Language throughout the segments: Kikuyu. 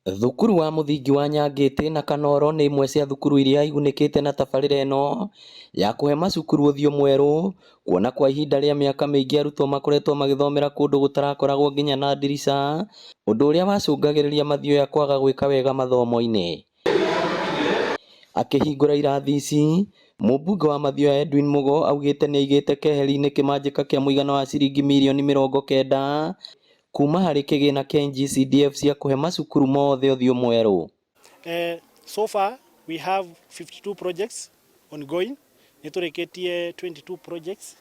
Thukuru wa mũthingi wa Nyangĩtĩ na Kanoro nĩ imwe cia thukuru iria igunĩkĩte na tabarĩra ĩno ya kũhe macukuru ũthiũ mwerũ, kuona kwa ihinda rĩa mĩaka mĩingĩ arutwo makoretwo magĩthomera kũndũ gũtarakoragwo nginya na ndirica, ũndũ ũrĩa wacũngagĩrĩria Mathioya kwaga gwĩka wega mathomo-inĩ. Akĩhingũra irathi ici, mũmbunge wa Mathioya Edwin Mugo augĩte nĩaigĩte keheri-inĩ kĩmanjĩka kĩa mũigana wa ciringi mirioni 90 kuma harĩ kĩgĩna kĩa NGCDF cia kũhe macukuru mothe ũthiũ mwerũ. So far we have 52 projects ongoing. Nĩ tũrĩkĩtie 22 projects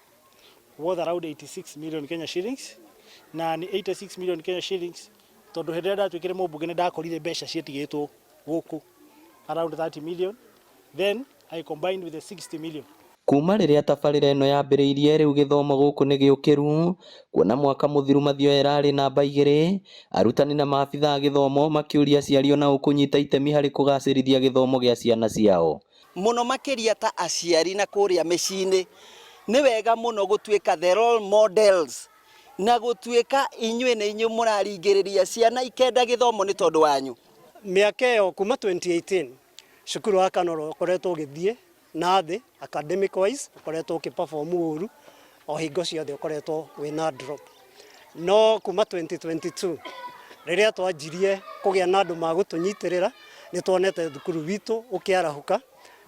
worth around 86 million Kenya shillings, na nĩ 86 million Kenya shillings tondũ hĩndĩ ĩrĩa ndatuĩkire mũmbunge nĩ ndakorire mbeca ciatigĩtwo gũkũ around 30 million, then I combined with the 60 million. Kuma rĩrĩa tabarĩra ĩno yambĩrĩirie, rĩu gĩthomo gũkũ nĩ gĩũkĩru, kuona mwaka mũthiru Mathioya ĩrarĩ namba 2, arutani na maabitha a gĩthomo makĩũria aciari onao kũnyita itemi harĩ kũgacĩrithia gĩthomo gĩa ciana ciao. Mũno makĩria ta aciari na kũrĩa mĩciĩ-inĩ, nĩ wega mũno gũtuĩka the role models na gũtuĩka inyuĩ nĩ inyuĩ mũraringĩrĩria ciana ikenda gĩthomo nĩ tondũ wanyu. Mĩaka ĩyo kuma 2018, cukuru wa Kanoro ũkoretwo ũgĩthiĩ na thĩ academic wise, ũkoretwo ũkĩ-perform ũru o hingo ciothe, ũkoretwo wĩna drop. No kuma 2022, rĩrĩa twanjirie kũgĩa na andũ magũtũnyitĩrĩra, nĩ tuonete thukuru witũ ũkĩarahũka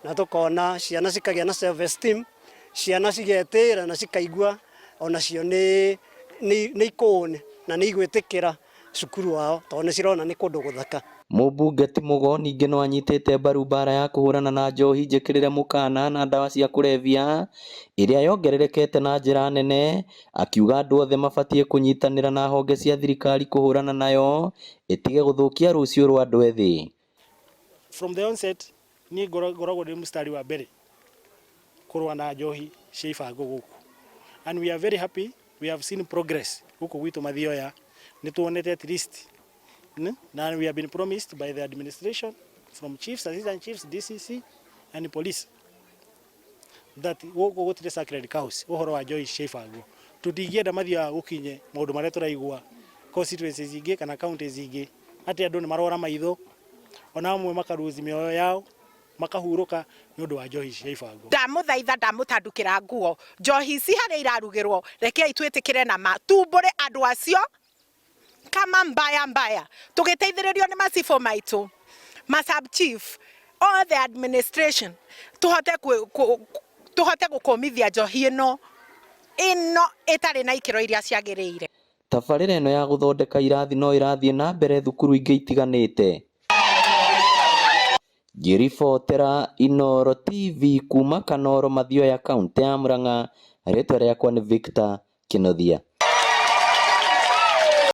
na tũkona ciana cikagĩa na self esteem, ciana cigetĩĩra na cikaigua onacio nĩ ikũũne na nĩ igwĩtĩkĩra cukuru wao tondũ nĩ cirona nĩ kũndũ gũthaka. Mũmbunge ti Mugo ningĩ no anyitĩte mbaru mbara ya kũhũrana na njohi njĩkĩrĩre mũkana na ndawa cia kũrebia ĩrĩa yongererekete na njĩra nene, akiuga andũ othe mabatiĩ kũnyitanĩra na honge cia thirikari kũhũrana nayo ĩtige gũthũkia rũciũ rwa andũ ethĩ. From the onset, niĩ ngoragwo ndĩ mũstari wa mbere kũrũa na njohi cia ibango gũkũ, and we are very happy we have seen progress gũkũ gwitũ Mathioya. Nĩ tuonete at least na we have been promised by the administration, from chiefs, assistant chiefs, DCC and police, that gũkũ gũtirĩ sacred cows ũhoro wa njohi cia ibango. Tũtingĩenda Mathioya gũkinye maũndũ marĩa tũraigua constituencies ingĩ kana counties ingĩ, atĩ andũ nĩ marora maitho, ona amwe makaruzi mĩoyo yao, makahurũka nĩ ũndũ wa njohi cia ibango. Ndamũthaitha, ndamũtandukĩra nguo, njohi ici harĩa irarugĩrwo, rekei twĩtĩkĩre na ma tumbũre andũ acio kama mbaya mbaya, tũgĩteithĩrĩrio nĩ macibũ maitũ, ma sub chief, all the administration, tũhote gũkũmithia njohi ĩno ĩtarĩ na ikĩro iria ciagĩrĩire. Tabarĩra ĩno ya gũthondeka irathi no ĩrathiĩ na mbere thukuru ingĩ itiganĩte. Ngĩribotera Inooro TV kuma Kanoro, Mathioya, kaũntĩ ya Murang'a, rĩtwa rĩakwa nĩ Victor Kĩnuthia.